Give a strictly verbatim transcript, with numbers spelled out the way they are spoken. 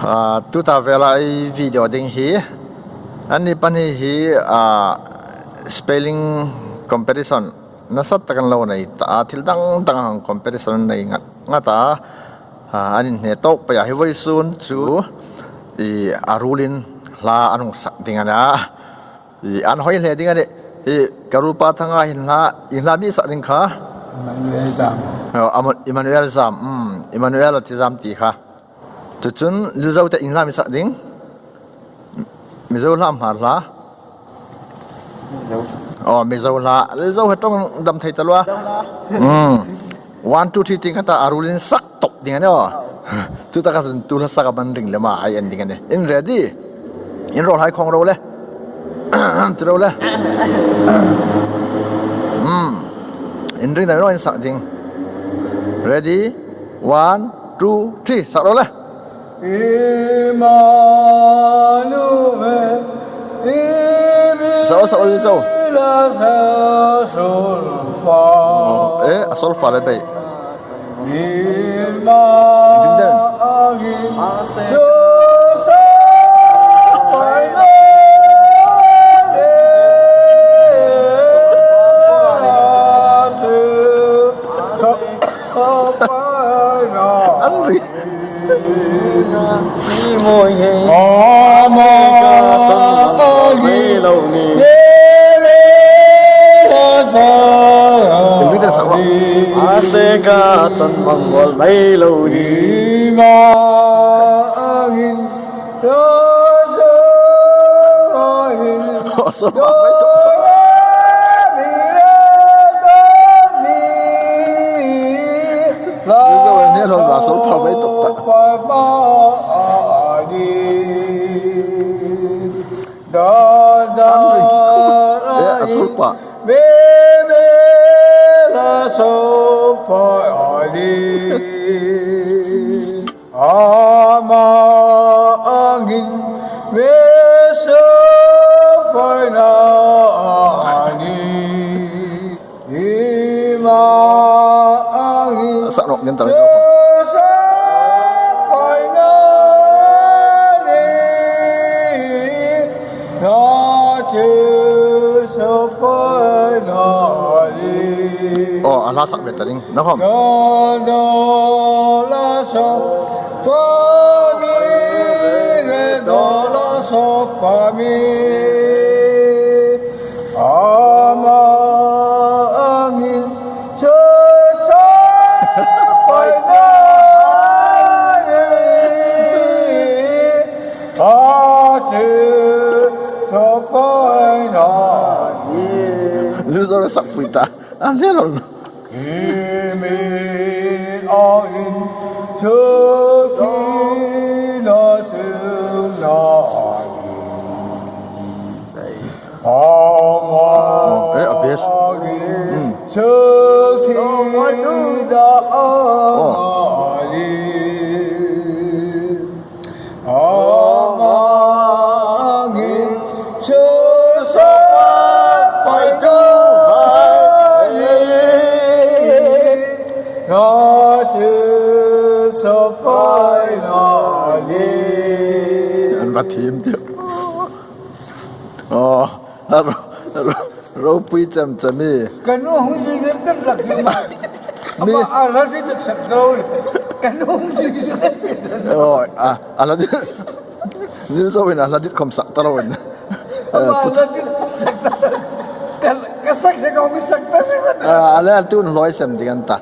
Ah, tuta vela ei video ding hi, anni pahni hi, ah, spelling competition nasa tak an lo nei ta a, thil dang dang hang competition nei ngat ngat a. Ah, an inhne tawk pei a, hi vawisun chu i a ruolin hla an hung sak ding a nih. I an hoi hle ding a nih. I ka ruolpa Thanga hin hla, i hla mi sak ding kha. Emmanuel Zam. Oh, Emmanuel Zam. Hmm, Emmanuel a thi Zam ti kha. Chu chun Lilzo te in hla mi sak ding. Mizo hla, Hmar hla. Oh, Mizo hla. Lilzo he tawng dam thei ta lua. Hmm. One, two, three tieng kha ta a ruolin sak tawp ding a nih. Chu taka chun tu hla sak a man ring lem a, ei en ding a nih. In ready? In rawl hai khawng ro le. Ti ro le. Hmm. In ring dam in sak ding. Ready? One, two, three. Sak ro le. Emmanuel, sak ro, sak ro, sak ro. Emmanuel, solfa. Oh, eh, a solfa le bei. Ding ding. An ri. Ama, a ri. Inbik dan sak ro. A se ka ton mang bol mai lo ni. Ima angin, ro so angin. Ro so pa mai to. Mi re do mi. Ni zo ne lo la so pa mai to ta. Pa ma a ni. Da, da, An ri. Eh, a solfa. Me, me, la, solfa, a, ni. Ama, angin, me, solfa, na, a, ni. Ima angin. Sak nawk ngei ta. Oh, a hla sak ve ta ding. Na khawm. Ama angin, so, so, fai, na, ni. A, ti, so, fai, na, ni. Lu zo sak pui ta. A le lo. Imi ain sukina tumna ain. Ama, eh, a best. Ain, hmm, sukina, oh, ain. Ama angin, susa, fai, do, fa, ni. Na, ti, sa, fai, na, ni. An va thiem tiu. Oh, a ro, a ro. Ropui cham cham e. Ka nu hung zui zet zet lak hi ma. Mi- Ama a hla dit sak ta lo. Ka nu hung zui zet zet. Oh, a, a hla dit. Ni zo in a hla dit khom sak ta lo. Ama a hla dit sak ta lo. Ka, ka sak sak ka hung sak ta lo. A, a le tu hnuoi sem ding an ta.